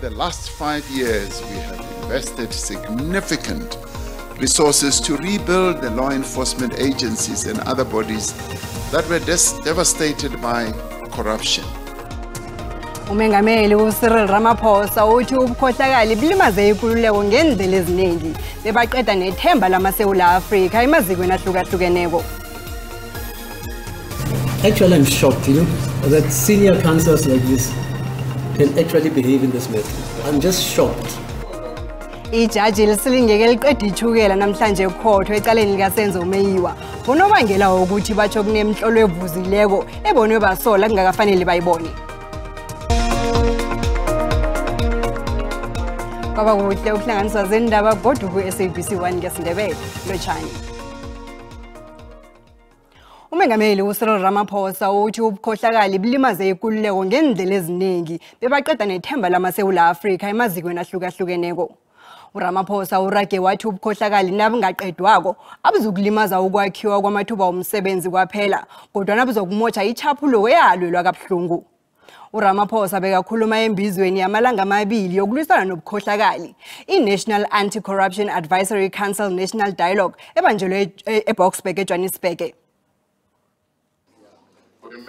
the last 5 years, we have invested significant resources to rebuild the law enforcement agencies and other bodies that were devastated by corruption. Umengameli uCyril Ramaphosa uthi ubukhohlakali bulimaze ikululeko ngendlela eziningi bebaqeda nethemba lamaSewula Afrika emazikweni ahlukahlukeneko. Actually, I'm shocked, that senior councillors like this can actually behave in this manner. I'm just shocked. Ijaji lisilingeke liqeda ithukela namhlanje ekhotho ecaleni likaSenzo Meyiwa ngonobangela wokuthi batsho kunemhlolo evuzileko ebonwe basola kungakafanele bayibone. Kwaba kuhle ukuhlanganiswa zendaba kodwa ku-SABC 1 ngesiNdebele. Lotshani. Umengameli uCyril Ramaphosa uthi ubukhohlakali bulimaze ikululeko ngendlela eziningi bebaqeda nethemba lamaSewula Afrika emazikweni ahlukahlukeneko. uRamaphosa urage wathi ubukhohlakali nabungaqedwako abuzukulimaza ukwakhiwa kwamathuba omsebenzi kwaphela kodwa nabuzokumotsha ichaphulo eyalwelwa kabuhlungu. uRamaphosa bekakhuluma embizweni yamalanga amabili yokulwisana nobukhohlakali, i-National Anti-Corruption Advisory Council National Dialogue ebanjelwe eBoksburg eJohannesburg.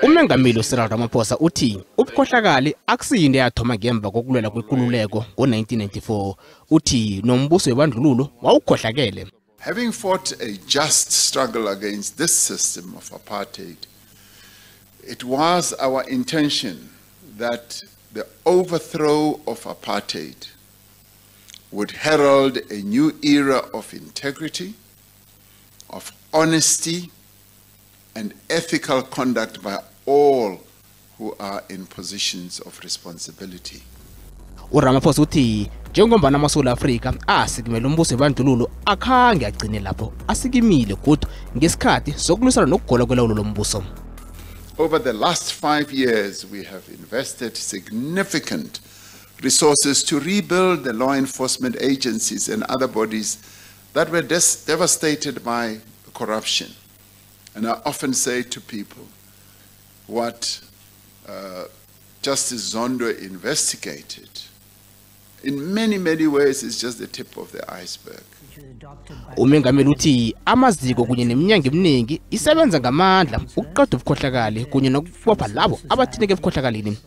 Umengameli uCyril Ramaphosa uthi ubukhohlakali akusiyinto eyathoma ngemva kokulwela kwekululeko ngo-1994. Uthi nombuso webandlululo wawukhohlakele. Having fought a just struggle against this system of apartheid, it was our intention that the overthrow of apartheid would herald a new era of integrity, of honesty, and ethical conduct by all who are in positions of responsibility. uRamaphosa uthi njengombana amaSouth Africa asikimela umbuso webandlululo akhange agcine lapho, asikimile godu ngesikhathi sokulwisana nokugolwa kwelawulo lombuso. Over the last 5 years, we have invested significant resources to rebuild the law enforcement agencies and other bodies that were devastated by corruption. And I often say to people, what Justice Zondo investigated, in many, many ways, is just the tip of the iceberg. Umengameli uthi amaziko kunye neminyango eminingi isebenza ngamandla ukuqeda ubukhohlakali kunye nokubopha labo abathinteke ebukhohlakalini.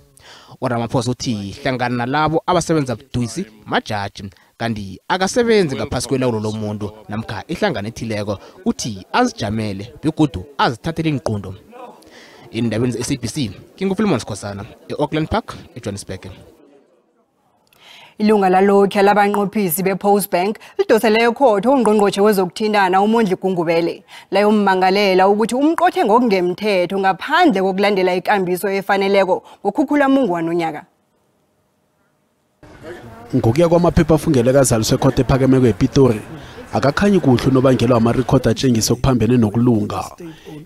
uRamaphosa uthi hlangana nalabo abasebenza budisi majaji kanti akasebenzi ngaphasi kwelawulo lomuntu namkha ihlangano ethileko, uthi azijamele begodu azithathele iinqunto. Indabeni ze-SABC nginguFilimon Sikhosana e-Auckland Park eJohannesburg. Ilunga lalokhu labanqophisi bePost Bank lidosele ekhotho ungqongqotjhe wezokuthintana uMondli Gungubele layommangalela ukuthi umqothe ngokungemthetho ngaphandle kokulandela ikambiso efaneleko ngokhukhulamungu wanonyaka. Ngokuya kwamaphepha afungelwe azaliswe ekhotho ephakemeko ePitori, akakhanyi kuhle unobangela wamarekhodi atshengisa okuphambene nokulunga.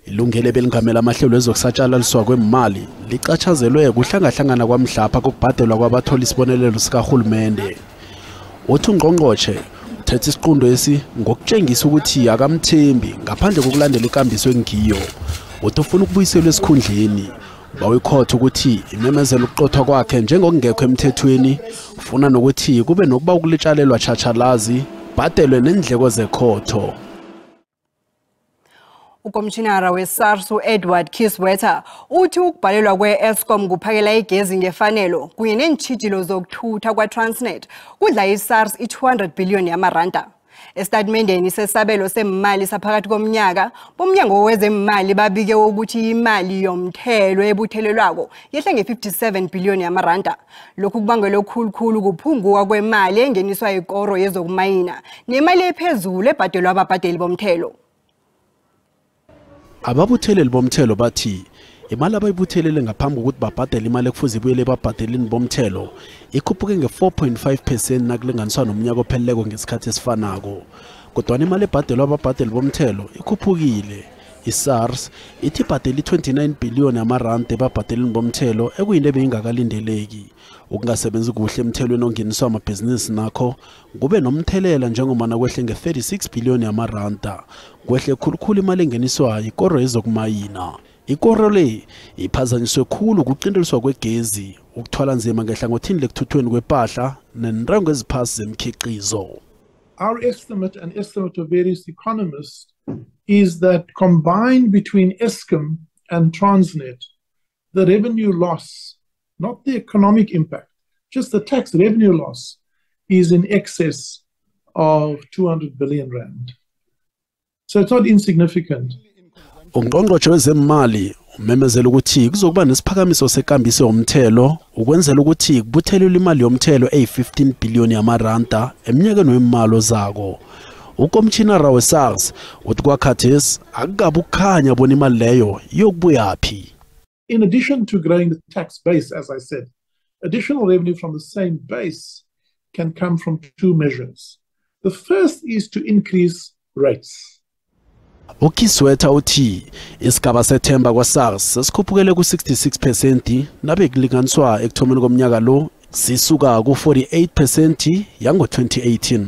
Ilungelo ebelingamela amahlelo ezokusatshalaliswa kwemali licatshazelwe kuhlangahlangana kwamhlapha kokubhadelwa kwabathola isibonelelo sikarhulumende. Uthi ungqongqotjhe uthethe isiqundo esi ngokutshengisa ukuthi akamthembi ngaphandle kokulandela ikambiso engiyo. Uthi ufuna ukubuyiselwa esikhundleni. Bawikhotha ukuthi imemezela ukuqothwa kwakhe njengokungekho emthethweni, ufuna nokuthi kube nokuba ukulitshalelwa tjhatjhalazi bhadelwe nendleko zekhotho. Ukomshinara we-SARS u-Edward Kieswetter uthi ukubhalelwa kwe-Eskom kuphakela igezi ngefanelo kunye neentjhijilo zokuthutha kwa-Transnet kudla i-SARS i-200 billion yamaranda. Esitatimendeni sesabelo semali saphakathi komnyaka, bomnyango wezemali babike ukuthi imali yomthelo ebuthelelwako yehle nge-57 billion yamaranda. Lokhu kubangelwe khulukhulu kuphunguka kwemali engeniswa yikoro yezokumayina nemali ephezulu ebhadelwa ababhadeli bomthelo. Ababutheleli bomthelo bathi imali abayibuthelele ngaphambi kokuthi babhadele imali ekufuze ibuyele ebabhadelini bomthelo ikhuphuke nge-4.5% nakulinganiswa nomnyaka opheleleko ngesikhathi esifanako. Kodwana imali ebhadelwa ababhadeli bomthelo ikhuphukile. I-SARS ithi ibhadele i-29 billion yamarandi ebabhadelini bomthelo ekuyinto ebeyingakalindeleki. Ukungasebenzi kuhle emthelweni ongeniswa amabhizinisi nakho kube nomthelela njengobana kwehle nge-36 billion yamaranda. Kwehle khulukhulu imali engeniswa yikoro yezokumayina. Ikoro le iphazanyiswe khulu ukuqinteliswa kwegezi, ukuthwala nzima ngehlangothini lekuthuthweni kwepahla nentengo eziphasi zemikhiqizo. Our estimate and estimate of various economists is that combined between Eskom and Transnet, the revenue loss, not the economic impact, just the tax revenue loss, is in excess of 200 billion rand. So it's not insignificant. Ungqongqotjhe wezemali umemezela ukuthi kuzokuba nesiphakamiso sekambiso yomthelo ukwenzela ukuthi kubuthelelwe imali yomthelo eyi-15 billion yamaranda eminyakeni wemali ozako. Ukomshinara we-SARS uthi kwakhathesi akukabi ukukhanya bona imali leyo iyokubuyaphi. In addition to growing the tax base, as I said, additional revenue from the same base can come from two measures. The first is to increase rates. UKiswetha uthi isigaba sethemba kwa-SARS sesikhuphukele ku-66% nabe kulinganiswa ekuthomeni komnyaka lo sisuka ku-48% yango-2018.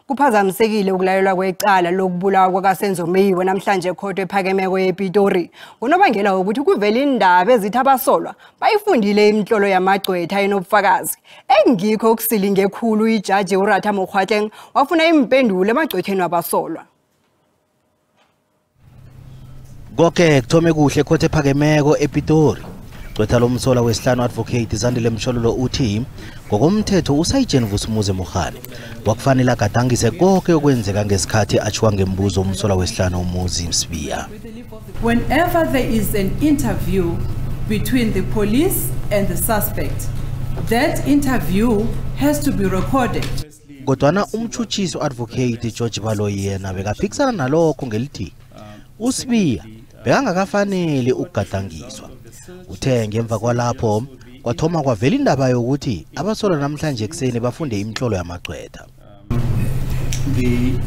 Kuphazamisekile ukulalelwa kwecala lokubulawa kwakaSenzo Meyiwa namhlanje ekhotho ephakemeko yePitori. Ngonobangela wokuthi kuvele indaba ezithi abasolwa bayifundile imitlolo yamagcwetha enobufakazi. Engikho okusilinge khulu ijaji uRatha Mokgwatleng wafuna impendulo emagcwetheni wabasolwa. Konke kuthome kuhle ekhotho ephakemeko ePitori. Gcwetha lomsola wesihlanu advocate Zandile Mshololo uthi ngokomthetho uSayijeni Vusumuzi Mogane wakufanele agadangise konke okwenzeka ngesikhathi atshiwa ngembuzo umsola wesihlanu uMuzi Sibiya. Whenever there is an interview between the police and the suspect, that interview has to be recorded. Kodwana umtshutshisi advocate George Baloyi yena bekaphikisana nalokho ngelithi uSibiya bekangakafanele ukugadangiswa. Uthe ngemva kwalapho kwathoma kwavela indaba yokuthi abasolwa namhlanje ekuseni bafunde imitlolo yamagcwetha. The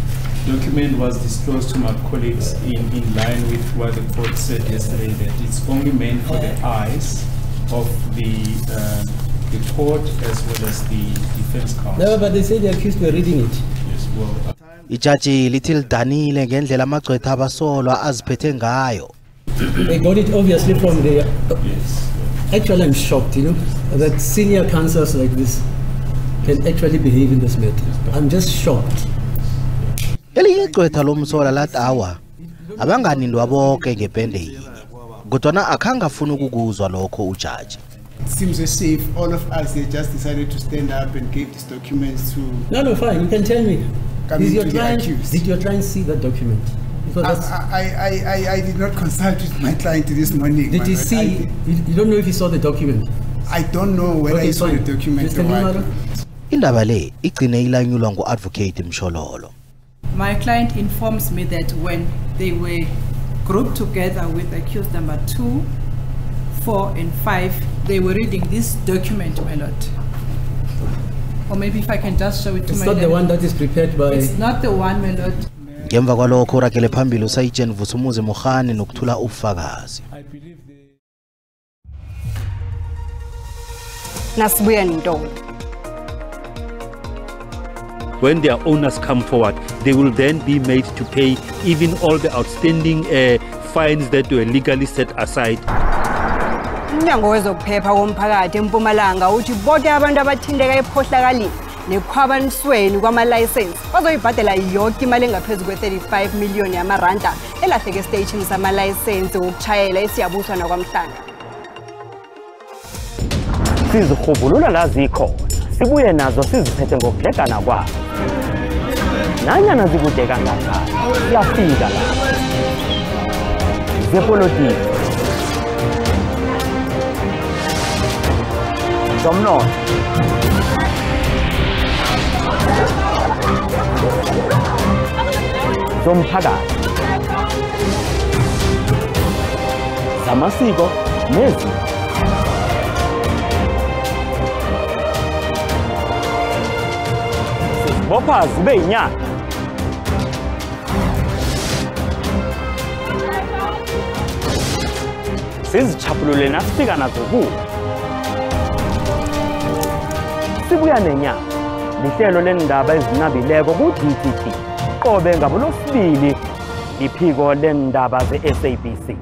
document was disclosed to my colleagues in line with what the court said yesterday, that it's only meant for the eyes of the court as well as the defense counsel. No, but they say the accused were reading it. Yes, well, ijaji lithi lidanile ngendlela amagcwetha abasolwa aziphethe ngayo. They got it obviously from the... Yes. Actually, I'm shocked, you know, that senior counsels like this can actually behave in this matter. I'm just shocked. Elinye igcwetha lomsola lathi awa abanganindwa bonke ngepende yinye, kodwana akhange afuna ukukuzwa lokho ujaji. It seems as if all of us they just decided to stand up and gave these documents to... No, fine, you can tell me. Did your client see that document? Because I did not consult with my client this morning. Did he see? You don't know if he saw the document? I don't know whether he saw the document or what. Indaba le igcine ilanyulwa ngu-advocate Mshololo. My client informs me that when they were grouped together with accused number 2, 4 and 5, they were reading this document, my lord. Or maybe if I can just show it to my... It's not the one that is prepared by... It's not the one, my lord. Ngemva kwalokho uragele phambili uSayijeni Vusumuzi Mogane nokuthula ubufakazi. Nasibuya nto. When their owners come forward, they will then be made to pay even all the outstanding fines that were legally set aside. Umnyango wezokuphepha komphakathi eMpumalanga uthi bonke abantu abathinteka ebukhohlakalini nekhwabanisweni kwamalayisensi bazoyibhadela yonke imali engaphezu kwe-35 million yamaranda elahleke esiteyishini samalayisensi wokushayela eSiyabuswa naKwaMhlanga. Sizirhubhulula la zikhona, sibuye nazo siziphethe ngokudlegana kwazo. Nanyana zikude kangangani, siyafika la. Zepolitiki, zomnotho, zomphakathi, zamasiko nezinto. Sizibopha zibe yinyanga. Sizichaphulule nasifika nazo kuwo. Sibuya nenyanga. Lihlelo lendaba ezinabileko ku-DTT qobe ngabolosibili Iphiko lendaba ze-SABC.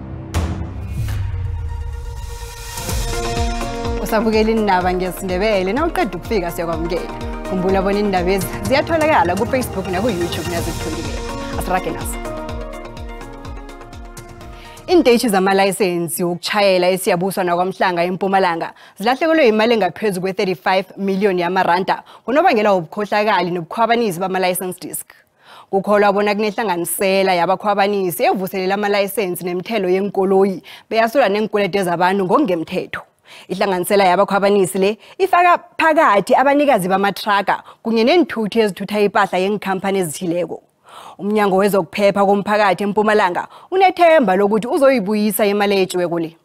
Usabukela indaba ngesiNdebele nawuqeda ukufika siyakwamukela. Khumbula bona indaba ezi ziyatholakala ku-Facebook naku-YouTube nazitholile. Asirage naso. Iintetjhi zamalayisensi wokuchayela eSiyabuswa naKwaMhlanga eMpumalanga zilahlekelwe imali engaphezu kwe-35 million yamaranda ngonobangela wobukhohlakali nobukhwabanisi bama-license disc. Kukholwa bona kunehlanganisela yabakhwabanisi evuselela amalayisensi nemithelo yenkoloyi beyasula neenkwelede zabantu ngokungemthetho. Ihlanganisela yabakhwabanisi le ifaka phakathi abanikazi bamatraka kunye neenthuthi ezithutha ipahla yeenkhamphani ezithileko. Umnyango wezokuphepha komphakathi eMpumalanga unethemba lokuthi uzoyibuyisa imali etjiweko le.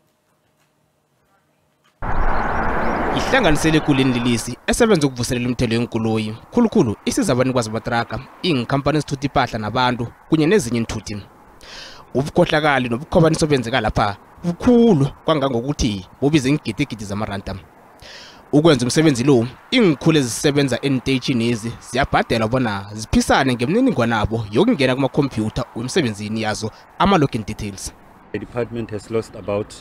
Ihlanganisele ekuleni lelisi esebenza ukuvuselela umthelo yenkoloyi khulukhulu isiza abanikazi batraka, iinkhamphani ezithutha ipahla nabantu kunye nezinye iinthuthi. Ubukhohlakali nobukhwabanisi obenzeka lapha bukhulu kwangangokuthi bubiza iingidigidi zamaranda. Ukwenza umsebenzi lo, iinkhulu ezisebenza eenteyitjhinezi ziyabhadelwa bona ziphisane ngemininingwana yabo yokungena kumakhompyutha wemsebenzini yazo, ama-login details. The department has lost about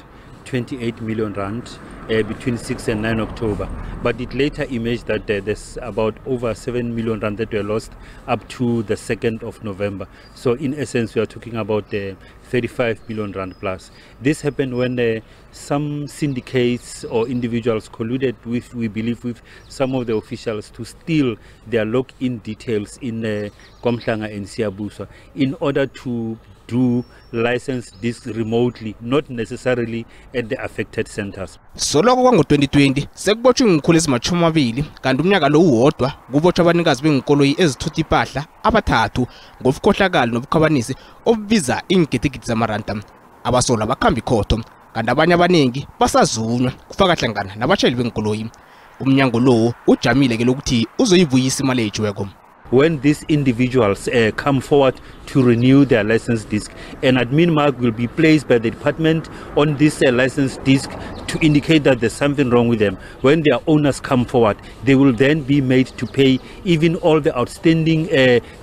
28 million rand between 6 and 9 October, but it later emerged that there's about over 7 million rand that were lost up to the 2nd of November. So in essence, we are talking about 35 million rand plus. This happened when some syndicates or individuals colluded with, we believe, with some of the officials to steal their login details in KwaMhlanga and Siyabuswa in order to do license discs remotely, not necessarily at the affected centers. Soloko kwango-2020 sekubotshwe iinkhulu ezima-20 kanti umnyaka lo uwodwa kubotshwa abanikazi beenkoloyi ezithutha ipahla abathathu ngobukhohlakali nobukhwabanisi obubiza iingidigidi zamaranda. Abasolwa bakhamba ikhotho kanti abanye abaningi basazunywa kufaka hlangana nabatjhayeli beenkoloyi. Umnyango lo ujamile ke lokuthi uzoyibuyisa imali etjiweko. When these individuals come forward to renew their license disc, an admin mark will be placed by the department on this license disc to indicate that there's something wrong with them. When their owners come forward, they will then be made to pay even all the outstanding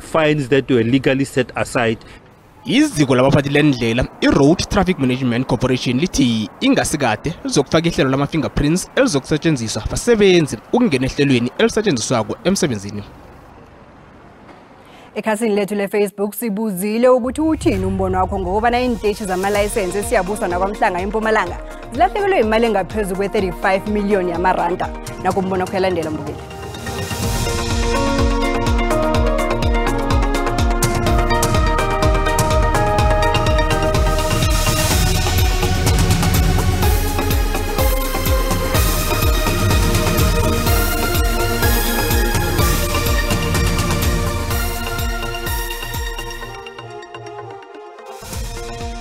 fines that were legally set aside. Iziko labaphathi lendlela i-Road Traffic Management Corporation lithi ingasikade lizokufaka ihlelo lama-fingerprints elizokusetshenziswa basebenzi ukungena ehlelweni elisetshenziswako emsebenzini. Ekhasini lethu le-Facebook sibuzile ukuthi uthini umbono wakho ngokubana iintetjhi zamalayisensi eSiyabuswa naKwaMhlanga eMpumalanga zilahlekelwe imali engaphezu kwe-35 million yamaranda. Nakumbono wakho yalandela mbukeli.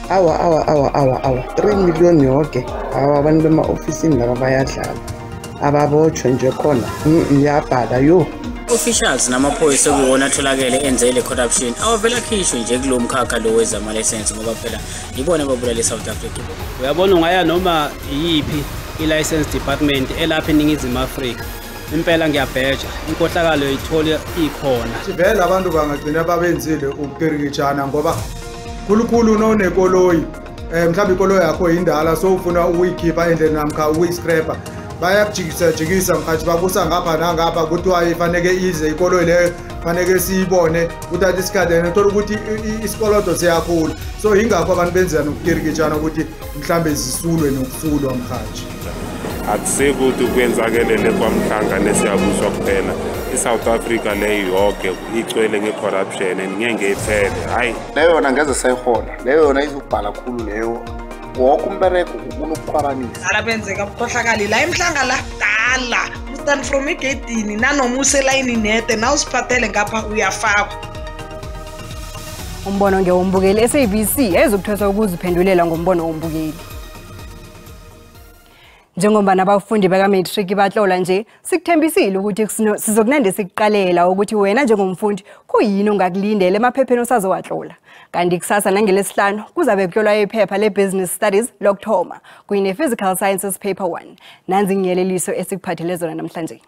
Awa awa awa awa awa 3 million yoke. Awa abantu bema-ofisini laba bayadlala, ababotshwe nje khona iyabhala yo. Officials namaphoyisa okuwona atholakele enze le corruption awavele akhishwe nje kulo mkhakha lo wezama-license ngoba phela yibona ababulala e-South Africa. Uyabona ungaya noma iyiphi i-license department elapha eNingizimu Afrika, impela ngiyabheja inkohlakalo ithole ikhona. Vele abantu bangagcina babenzile ukukirikitshana ngoba khulukhulu nonekoloyi mhlawumbe ikoloyi yakho indala so ufuna ukuyikhipha endleleni namkha ukuyiscrapha, bayakujikisa jikisa mkhathi bakusa ngapha nangapha kuthiwa ifaneke ize ikoloyi leyo faneke siyibone kuthatha isikhathi and uthola ukuthi isikolodo siyakhula. So yingakho abantu benza nokukirikitshana ukuthi mhlambe zisulwe nokusulwa mkhathi. Akusekuthi kwenzakelele KwaMhlanga neSiyabuswa kuphela, i-South Africa leyo yonke igcwele nge-corruption and ngeke iphele. Hayi leyo yona ngeze sayihola leyo yona izobhala khulu leyo, wonke umbereko unokukhwabanisa. Alabenzeka bukhohlakali la eMhlanga la dala ustand from egedini nanoma uselayini nede nawusiphathele ngapha uyafakwa. Umbono ngewombukeli SABC ezokuthweswa ukuziphendulela ngombono wombukeli. Njengoba nabafundi baka-matric batlola nje, sikuthembisile ukuthi sizokunande sikuqalela ukuthi wena njengomfundi kuyini ongakulindela emaphepheni osazowatlola. Kanti kusasa nangelesihlanu kuzabe kuhlolwa iphepha le-Business Studies lokuthoma kunye ne-Physical Sciences Paper 1. Nanzi inyeleliso esikuphathele zona namhlanje.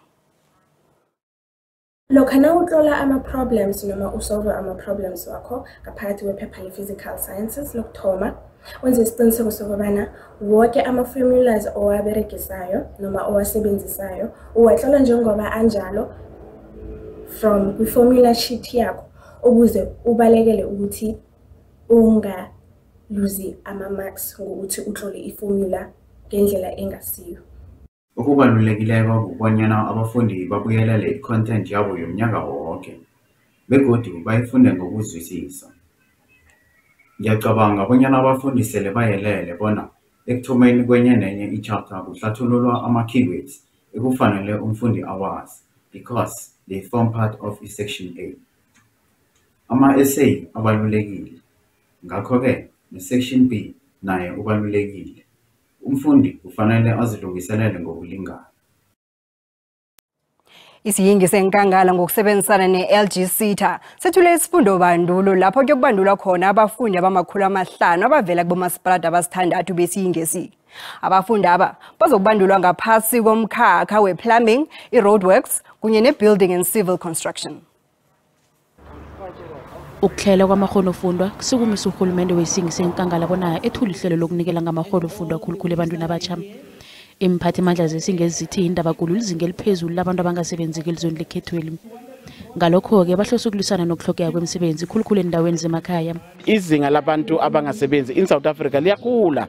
Lokha nawutlola ama-problems noma usolve ama-problems wakho ngaphakathi kwephepha le-physical sciences lokuthoma, wenze isiqiniseko sokobana woke ama-formulas owaberegisayo noma owasebenzisayo uwatlola njengoba anjalo from kwi-formula sheet yakho, ukuze ubalekele ukuthi ungaluzi ama-marks ngokuthi utlole i-formula ngendlela engasiyo. Okubalulekileko kukobanyana abafundi babuyelele i-content yabo yomnyaka woke, begodu bayifunde ngokuzwisisa. Ngiyacabanga bonyana abafundi sele bayelele bona ekuthomeni kwenye nenye i-chapter kuhlathululwa ama-keywords ekufanele umfundi awazi because they form part of i-section A. Ama-essay abalulekile, ngakho-ke ne-section B naye ubalulekile. Umfundi kufanele azilungiselele ngokulingana. Isiyingi senkangala ngokusebenzisana ne-LG SETA sethule isifundo bandulo lapho kuyokubandulwa khona abafundi abama-500 abavela kubomasipalata abasithandathu besiyingesi. Abafundi aba bazokubandulwa ngaphasi komkhakha we-plumbing, i-roadworks kunye ne-building and civil construction. Ukuhlela kwamakghonofundwa kusukumisa urhulumende wesiyingi senkangala bona ethule ihlelo lokunikela ngamakghonofundwa khulukhulu ebantwini abatsha. Imphathimandla zesingezi zithi indabakulu lizinga eliphezulu labantu abangasebenziko elizweni lekhethweli. Ngalokho-ke bahlose ukulwisana nokuhlokeka kwemisebenzi khulukhulu endaweni zemakhaya. Izinga labantu abangasebenzi in South Africa liyakhula,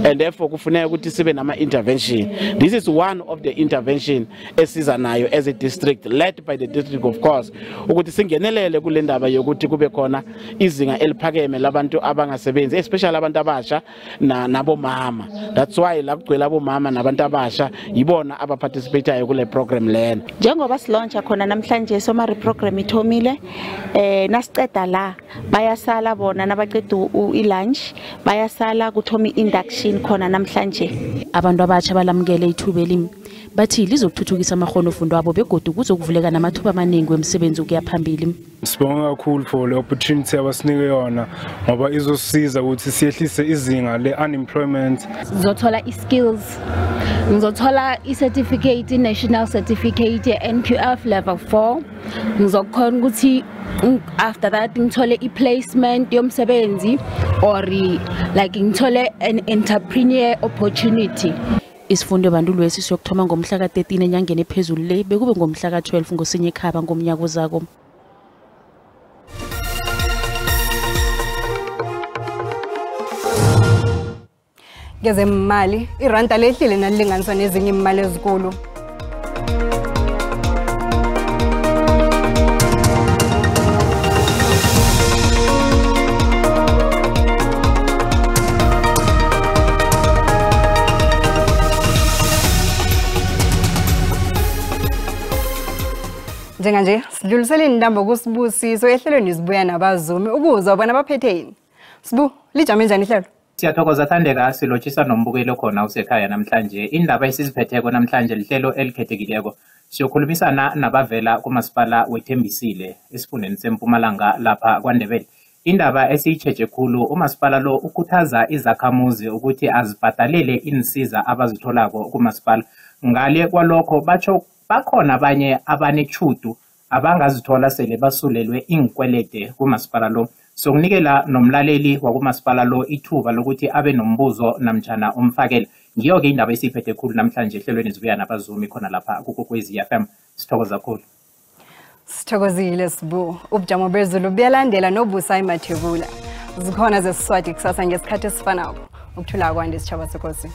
and therefore kufuneka ukuthi sibe nama-intervention. This is one of the intervention esiza nayo as a district, led by the district of course, ukuthi singenelele kule ndaba yokuthi kube khona izinga eliphakeme labantu abangasebenzi, especially abantu abasha nabomama. That's why la kugcwele abomama nabantu abasha yibona abaparticipate-ayo kule program lena. Njengoba silauncha khona namhlanje somari program ithomile, nasiceda la bayasala bona nabaqeda i-lunch bayasala kuthoma i-induction khona namhlanje. Abantu abatsha balamukele ithuba elimi bathi lizokuthuthukisa amakghonofundwa abo begodu kuzokuvuleka namathuba amaningi wemisebenzi ukuya phambili. Sibonga kakhulu for le opportunity abasinike yona ngoba izosiza ukuthi siyehlise izinga le-unemployment. Ngizothola i-skills, ngizothola i-certificate, i-national certificate ye-NQF level 4. Ngizokhona ukuthi after that ngithole i-placement yomsebenzi or like ngithole an entrepreneur opportunity. Isifundo bandulwesi siyokuthoma ngomhla ka-13 enyangeni ephezulu le bekube ngomhla ka-12 ngosinye ikhaba ngomnyaka ozako. Ngezemali, iranda lehlile nalilinganiswa nezinye imali ezikulu. Njenganje sidlulisele intambo kuSibusiso ehlelweni Sibuya Nabazumi ukuzwa bona baphethe yini. Sibu, lijame njani ihlelo? Siyathokoza Thandeka, silotshisa nombukelo khona usekhaya namhlanje. Indaba esiziphetheko namhlanje lihlelo elikhethekileko. Siyokhulumisana nabavela kumasipala weThembisile esifundeni seMpumalanga lapha kwaNdebele. Indaba esiyitjheje khulu, umasipala lo ukhuthaza izakhamuzi ukuthi azibhadalele insiza abazitholako kumasipala. Ngale kwalokho batsho bakhona abanye abanetjhudu abangazithola sele basulelwe inkwelede kumasipala lo. Sokunikela nomlaleli wakumasipala lo ithuba lokuthi abe nombuzo namtjhana umfakela. Ngiyo-ke indaba esiyiphethe khulu namhlanje ehlelweni Zibuya Nabazumi khona lapha kuKwekwezi FM. Sithokoza khulu. Sithokozile Sibu. Ubujamo bezulu buyalandela noBusayi Mathebula. Zikhona zesiswati kusasa ngesikhathi esifanako. Ukuthula kwande isitjhaba sekosi.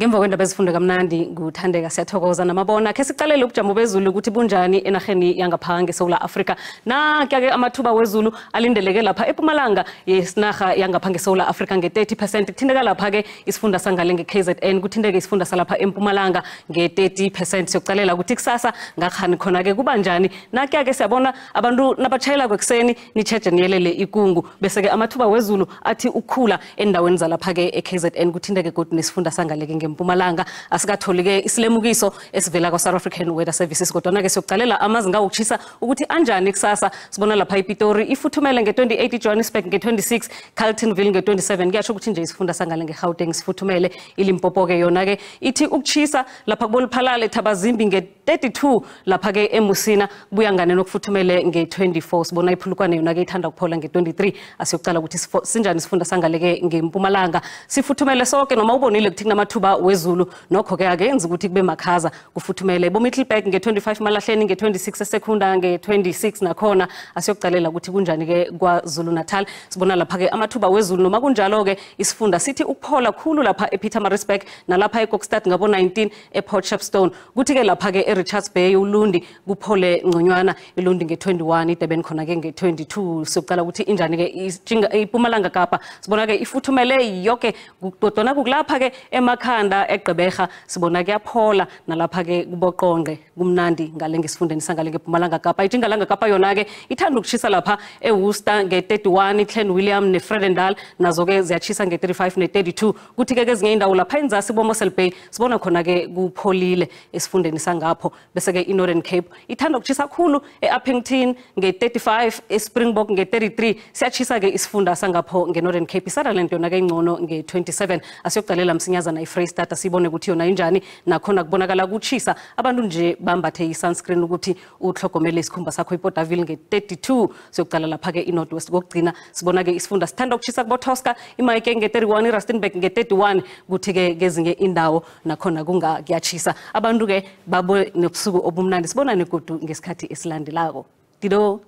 Ngemva kwendaba ezifundo kamnandi nguthandeka siyathokoza namabona khe siqalele ubujamo bezulu ukuthi bunjani enarheni yangapha ngeSouth Africa. Nakuya-ke amathuba wezulu alindeleke lapha ePumalanga yesinarha yangapha ngeSouth Africa nge-30%. Kuthinteka lapha-ke isifunda sangale nge-KZN, kuthinteke isifunda salapha eMpumalanga nge-30%. Siyokucalela ukuthi kusasa ngakhani khona-ke kuba njani. Nakuya-ke siyabona abantu nabatshayelako ekuseni nitjheje niyelele ikungu, bese-ke amathuba wezulu athi ukukhula endaweni zalapha-ke e-KZN, kuthinteke godu nesifunda sangale-ke ngeMpumalanga. Asikatholi-ke isilemukiso esivela kwa-South African Weather Services, kodwana-ke siyokucalela amazinga wokuchisa ukuthi anjani kusasa. Sibona lapha iPitori ifuthumele nge-28, iJohannesburg nge-26, Carltonville nge-27. Kuyasho ukuthi nje isifunda sangale nge-Gauteng sifuthumele. iLimpopo-ke yona-ke ithi ukuchisa lapha kuboliphalale Thabazimbi nge-32, lapha-ke eMusina kubuya ngane nokufuthumele nge-24. Sibona iphulukwane yona-ke ithanda ukuphola nge-23. Asiyokucala ukuthi sinjani isifunda sangale-ke ngeMpumalanga. Sifuthumele sonke noma ubonile ukuthi kunamathuba wezulu, nokho-ke akenzi ukuthi kube makhaza, kufuthumele. BoMiddelburg nge-25, Malahleni nge-26, eSekunda nge-26 nakhona. Asiyokucalela ukuthi kunjani-ke KwaZulu Natal. Sibona lapha-ke amathuba wezulu, noma kunjalo-ke isifunda sithi ukuphola khulu lapha ePietermaritzburg nalapha eKokstad ngabo-19, ePort Shepstone. Kuthi-ke lapha-ke eRichards Bay uLundi kuphole ngconywana, iLundi nge-21, iDurban khona-ke nge-22. Siyokucala ukuthi injani-ke iPumalanga Kapa. Sibona-ke ifuthumele yoke, kodwana kukulapha-ke emakhanda eGqeberha sibona kuyaphola, nalapha-ke kuboqonqe kumnandi ngale ngesifundeni sangale ngePumalanga Kapa. ITjingalanga Kapa yona-ke ithanda ukushisa lapha eWorcester nge-31, iClan William neFredendal nazo-ke ziyachisa nge-35 ne-32. Kuthi-ke kezinye indawo lapha enzasi boMossel Bay sibona khona-ke kupholile esifundeni sangapho. Bese-ke i-Northern Cape ithanda ukuchisa khulu e-Upington nge-35, eSpringbok nge-33. Siyachisa-ke isifunda sangapho nge-Northern Cape. ISutherland yona-ke ingcono nge-27. Asiyokucalela msinyazana iFreyistata sibone ukuthi yona injani. Nakhona kubonakala kuchisa, abantu nje bambathe i-sunscreen ukuthi uhlogomele isikhumba sakho. iPortaville nge-32. Siyokucala lapha-ke i-North West. Kokugcina sibona-ke isifunda sithanda ukuchisa kuboTosca, iMike nge-31, iRustenburg nge-31. Kuthi-ke kezinye indawo nakhona kuyachisa. Abantu-ke babe nobusuku obumnandi, sibonane godu ngesikhathi esilandelako. Dido.